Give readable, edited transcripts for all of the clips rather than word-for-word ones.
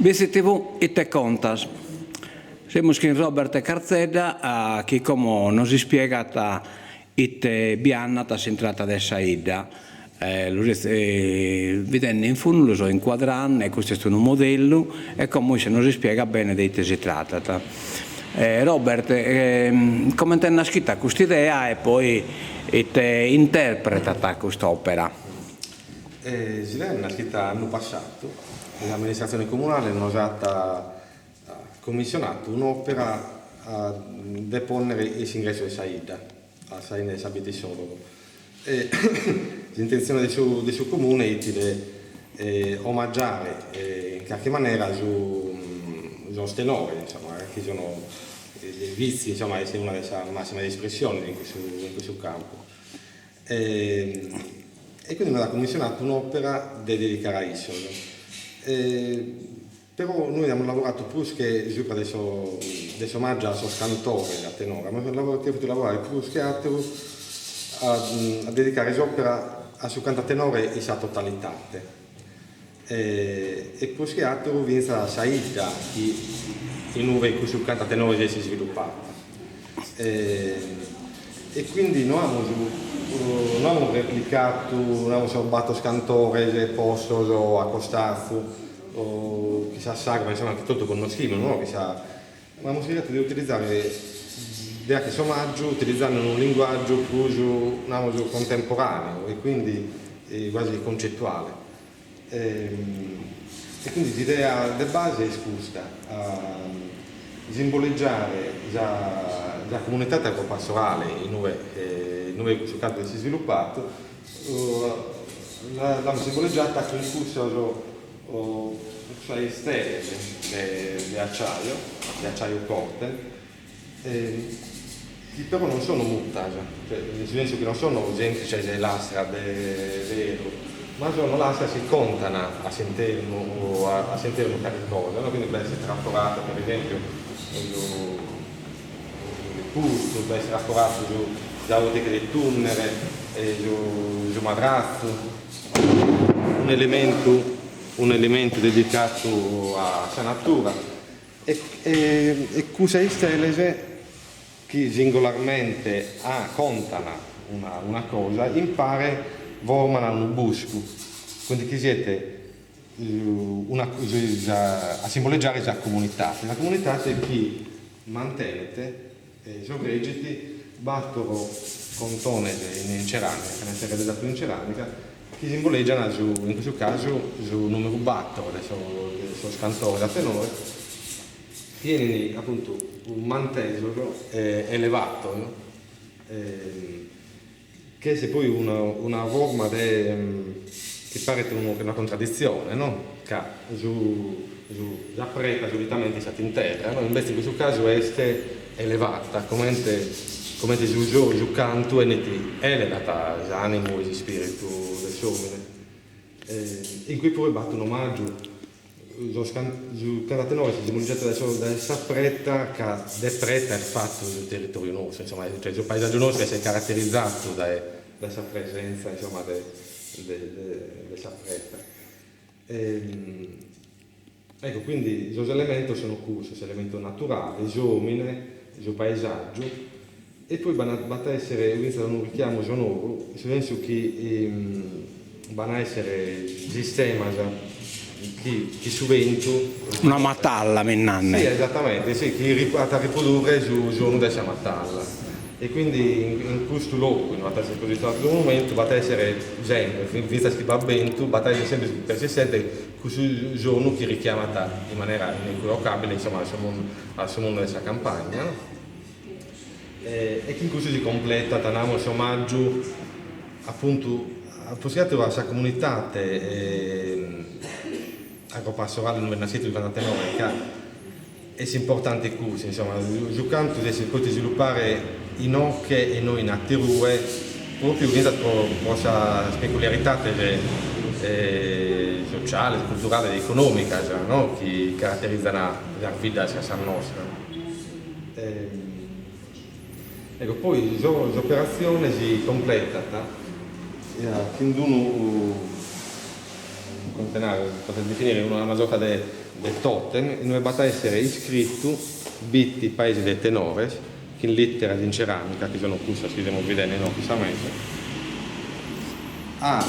Bitzi TV, ite contas? Semus chin Robert Carzedda chi como nos ispiegat ite bi annat a s'intrata de sa 'idda. Lu ses bidende in fundu, lu so incuadrande, custu est unu modellu e como isse nos ispiegat bene de ite si tratat. Robert, comente est naschita custa idea e poi ite interpretat cust'opera? S'idea est naschita annu passatu, s'amministratzione comunale nos at commissionatu un'opera de ponnere in s'ingressu de sa 'idda, a sa 'inna de sa bidda issoro. E s'intentzione de su de su comune 'it de omaggiare in carchi manera su sos tenores, insomma, chi sono Vitzi, insomma, est una de sas massimas espressiones in cussu in cussu campu. E quindi nos at cummissionatu un'opera de dedicare a issos. Però nois amus lavoratu prus che supra de so de s'omaggiu a sos cantores a tenore, amus cherfidu lavorare prus che ateru a a dedicare s'opera a su cantu a tenore in sa totalitate e prus che ateru fintzas a sa 'idda chi in ue cussu cantu a tenore s'est isvilupatu. E quindi no amus no amus replicatu, no amus sos bator cantores postos a costazu o chi sa sagoma, insomma, chi totu connoschimus, no, chi sa, ma amus chircatu de utilizare, de 'achere s'omaggiu utilizande unu linguaggiu prus, namus, contemporaneu e quindi quasi concettuale. E quindi s'idea de base est custa, simboleggiare sa sa comunitate agropastorale in ue in ue cussu cantu s'est isvilupatu, l'amus simboleggiata cun cussos cussas isteles de acciaio, de acciaio forte, chi però non sono mutas, cioè in su sensu chi non sono semplices lastras de ferru, ma sono lastras chi contan a s'internu a s'internu carchi cosa, no, quindi podet essere traforata per esempiu su putzu, podet essere traforatu su sa 'oddighe de tunnere, su su madratzu, un'elementu un'elementu dedicatu a sa natura E e cussas isteles chi singolarmente a contan una una cosa, impare forman unu buscu, quindi chi siet una a simboleggiare sa comunitate, sa comunitate chi mantenet e sorreggit bator contones in ceramica, chi ant essere realizados in ceramica, chi simboleggian su, in custu casu, su numeru bator de sos cantores a tenore, chi 'enin apuntu mantesos e elevatos, chi est poi una una forma de chi paret una contradditzione no, ca su su sa preta solitamente istat in terra no, invece in custu casu est elevata comente comente su su cantu 'enit elevat s'animu e s'ispiritu de s'omine. In cui puru b'at un'omaggiu sos su cantu a tenore est simboleggiatu dae sos dae sa preta ca de preta est fatu su territoriu nostru, insomma, cioè su paesaggiu nostru est caraterizatu dae dae sa presenza insomma de de de sa preta. Ecco, quindi sos elementos sono cussos, s'elementu naturale, s'omine, su paesaggiu, e poi b'at a essere fintzas unu richiamu sonoru, in su sensu chi b'an a essere sistemas chi chi su bentu. Una matalla, mi nanne. Sì, esattamente, sì, chi at a riprodurre su sonu de sa matalla. E quindi in custu logu inue at a essere posizionadu su monumentu b'at a essere sempre, fintzas chi b'at bentu, b'at a essere sempre persistente cussu sonu chi richiamat in manera inequivocabile insomma a su mundu a su mundu de sa campagna no e chin cussu si completat namus s'omaggiu appuntu prus che ateru a sa comunitate agropastorale inue est naschidu su cantu a tenore ca Est importante custu, insomma, su cantu si est pòdidu isvilupare inoche e no in aterue, pròpiu fintzas pro pro sas peculiaritates sociales, culturales e econòmicas no chi caraterizan sas biddas che a sa nostra. Ecco, poi s'operatzione si completat chin d'unu, comente naro, podes definire una sorta de. de totem inue b'at a èssere iscritu Bitti paesi de tenores chin lìteras in ceràmica chi sono cussas chi semus bidende inoghe in sa mesa, a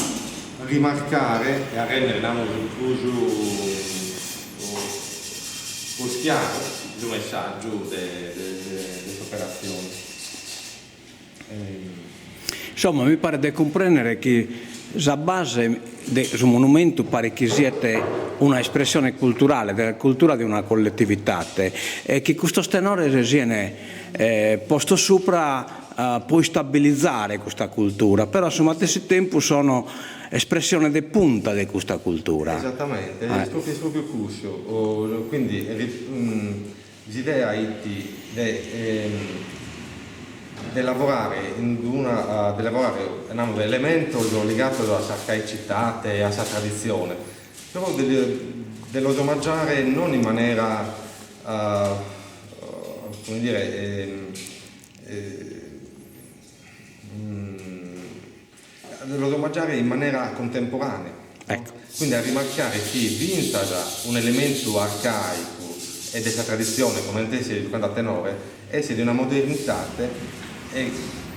rimarcare e a rèndere namus prus prus chiaru su messàgiu de de s'operatzione. Insomma mi paret de cumprèndere chi sa base de su monumentu paret chi siet una espressione culturale, de cultura de una colletivitate e chi custos tenores sien postos supra pro istabilizare custa cultura, però a su matessi tempus sono espressione de punta de custa cultura. Esattamente, est propriu est propriu cussu, quindi S'idea it de de lavorare in una de lavorare namus elementos ligados a s'arcaicitate e a sa traditzione, però de de los omaggiare non in manera come dire de los omaggiare in manera contemporanea, quindi a rimarcare chi fintzas un'elementu arcaicu e de sa traditzione comente est su cantu a tenore est de una modernitate e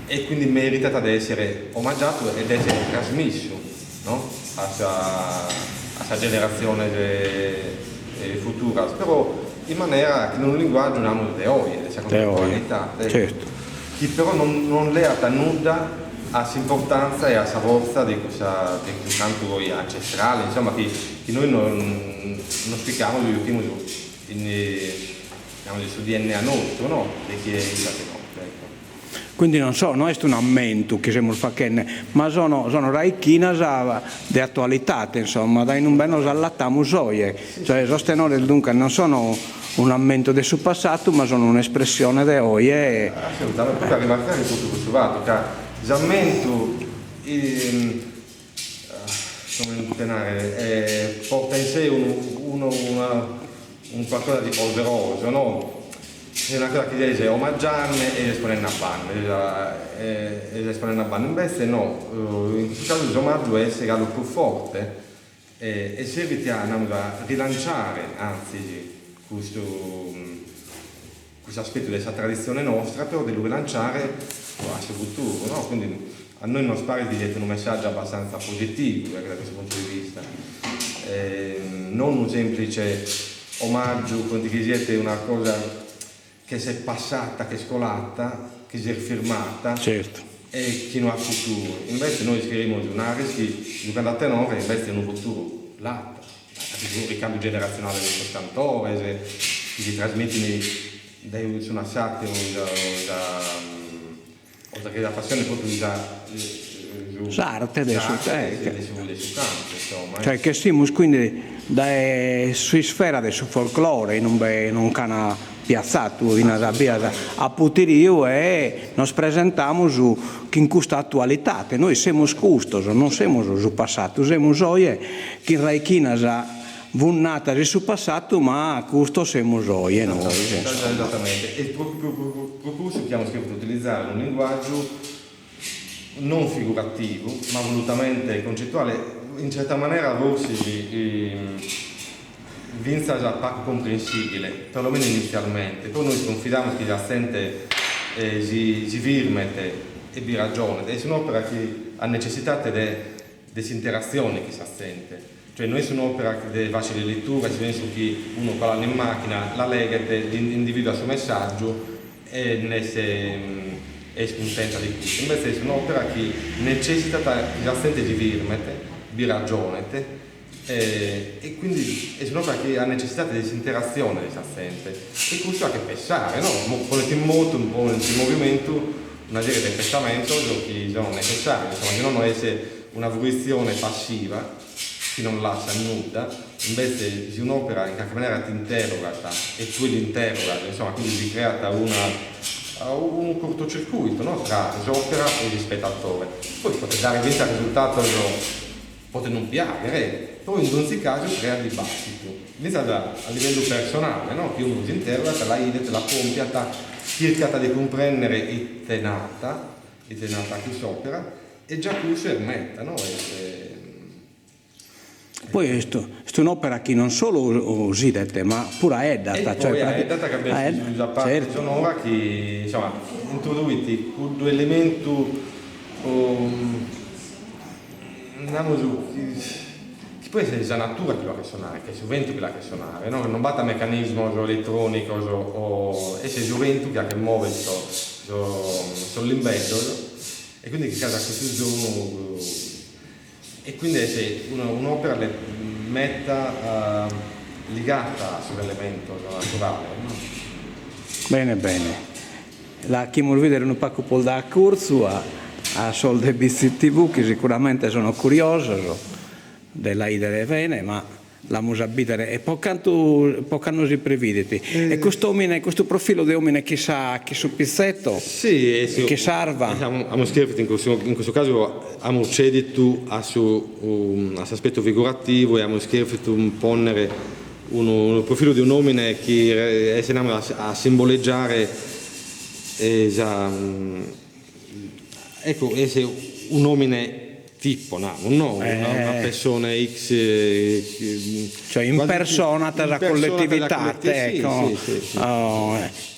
e quindi meritat de essere omaggiatu e de essere trasmissu no a sa a sas generatziones futuras, però in manera chin unu linguaggiu namus de oje, de sa contemporaneitate, chi però non non leat nudda a s'importantza e a sa fortza de cussa de cussu cantu poi ancestrale, insomma, chi chi nois nos nos picamus e juchimus in namus in su dna nostru, no, de chie istat inoghe, ecco. Quindi non so, no est un'ammentu chi semus fachende, ma sono sono raichinas de attualitate, insomma, dae inumbe nos allatamus oje, cioè sos tenores duncas non sono un'ammentu de su passatu, ma sono un'espressione de oje. Assolutamente, tocat a rimarcare propriu custu fatu, ca s'ammentu comente narrer portat in sei unu unu una un qualcosa di polveroso, no, est una cosa chi ses omaggiande e ses ponende a banda, e ses ponende a banda, invece no, in custu casu s'omaggiu est galu prus forte E servit a, namus, a rilanciare, antzis, custu custu aspetu de sa traditzione nostra, però de lu rilanciare a su futuru, no? Quindi a nois nos paret chi siet unu messàgiu abbastantza positivu da custu puntu de vista, non unu semplice omàgiu comente chi siet una cosa che s'est passata, ch'est colata, chi s'est firmata e chi no at futuru. Invece nois cherimus narrer chi su cantu a tenore invece unu futuru l'at, l'at su ricambiu generazionale de sos cantores chi si trasmitin dae s'unu a s'ateru sa sa passione propriu sa S'arte de su de su de su cantu insomma. Cioè ch'essimus quindi dae s'isfera de su folklore inumbe non ch'ana piatzatu finas a bias a putiriu e nos presentamus chin custa attualitate, nois semus custos, non semus su passatu, semus oje chin raichinas funnatas in su passatu ma custos semus oje nois. Esattamente, e propriu pro cussu chi amus chertu utilizzare unu linguaggiu non figurativu ma volutamente concettuale, in certa manera forsis fintzas pagu comprensibile, perlomeno inizialmente, però nois cunfidamus chi sa zente si si firmet e bi ragionet, est un'opera chi at necessitate de de s'interatzione chin sa zente, cioè no est un'opera de facile lettura, in su sensu chi unu colande in macchina la leghet, individuat su messaggiu e nd'est est cuntenta de cussu, invece est un'opera chi necessitat chi sa zente si firmet, bi ragionet e quindi est un'opera chi at necessidade de s'interatzione de sa zente e cussu faghet pessare, no, ponet in motu, ponet in movimentu una serie de pessamentos chi sono necessarios, insomma, si no no est una fruitzione passiva chi non lassat nudda, invece si un'opera in carchi manera t'interrogat e tue l'interrogas, insomma, quindi si creat una unu cortocircuito, no, tra s'opera e s'ispetatore, poi podet dare fintzas risultados Podet non piàghere, però in donzi casu creat dibattitu, fintzas a livellu personale, no, chi unu s'interrogat, la 'idet, la pompiat, chircat de cumprènnere ite nat, ite nat cuss'òpera, e già cussu est meta, no, est. Poi est est un'opera chi non solu s'idet ma puru 'aeddat. E poi 'aeddat ca b'est sa parte sonora chi insoma introduit cuddu elementu namus chi poi est sa natura chi lu 'achet sonare, chi est su ventu chi lu 'achet sonare, no non b'at mecanismos eletronicos o est su ventu chi 'achet mover sos sos limbeddos e quindi chi dat custu sonu E quindi est un'opera meta ligata a sos elementos naturales no? Bene bene. La 'achimus bidere unu pacu prus da acurtzu a a sos de BCTV chi sicuramente sono curiosos de la 'idere bene ma L'amus a bìdere e po cantu po cando si previdit. E cust'òmine, custu profilu de òmine chi sa chi su pitzetto, chi s'arva. Amus chèrfidu in custu in custu casu amus cèdidu a su a s'aspetu figurativu e amus chèrfidu pònnere unu unu profilu de un'òmine chi est namus a simbolegiare sa Ecco, est un'omine tipo, namus, no una pessone X Cioè impersonat sa collettivitate, ecco,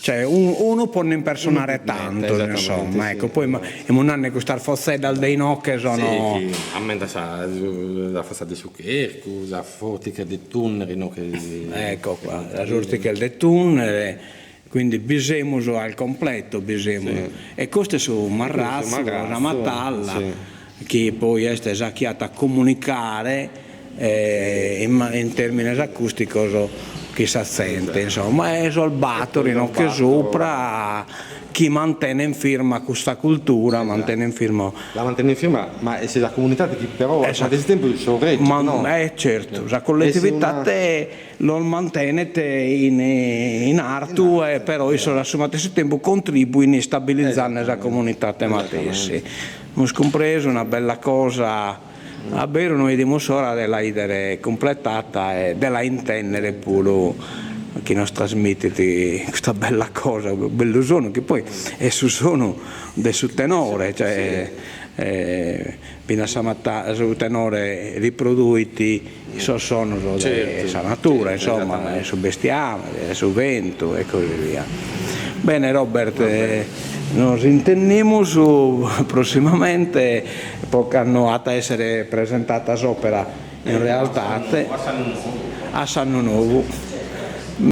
cioè unu po nd'impersonare tantos, insomma, ecco, poi semus nande custas fozzeddas de inoghe sono. Sì, chi ammentat sa sa fozza de su chercu, sa fortica de Tunneri, no che. Ecco qua, sas ortiches de Tunneri Quindi bi semus al completo bi semus. E custu est su marratzu, sa matalla, chi poi est sa chi at a comunicare in termines acusticos chin sa zente, insomma, e sos bator inoghe supra chi mantenen firma custa cultura, mantenen firma. La mantenen firma, ma est sa comunidade chi però a su matessi tempus sorregget, no? Eh certu, sa collettivitate los mantenet in in artu e però issos a su matessi tempus contribuin istabilizende sa comunitate matessi. Amus cumpresu una bella cosa a beru no 'idimus s'ora de la 'idere cumpletata e de la intendere puru chi nos trasmitit custa bella cosa, bellu sonu chi poi est su sonu de su tenore, cioè finas sa mata su tenore riproduit sos sonos de sa natura, insomma, su bestiamene, su bentu e così via. Bene Robert, nos intendimus prossimamente po cando at a essere presentata s'opera in realtate a s'annu nou.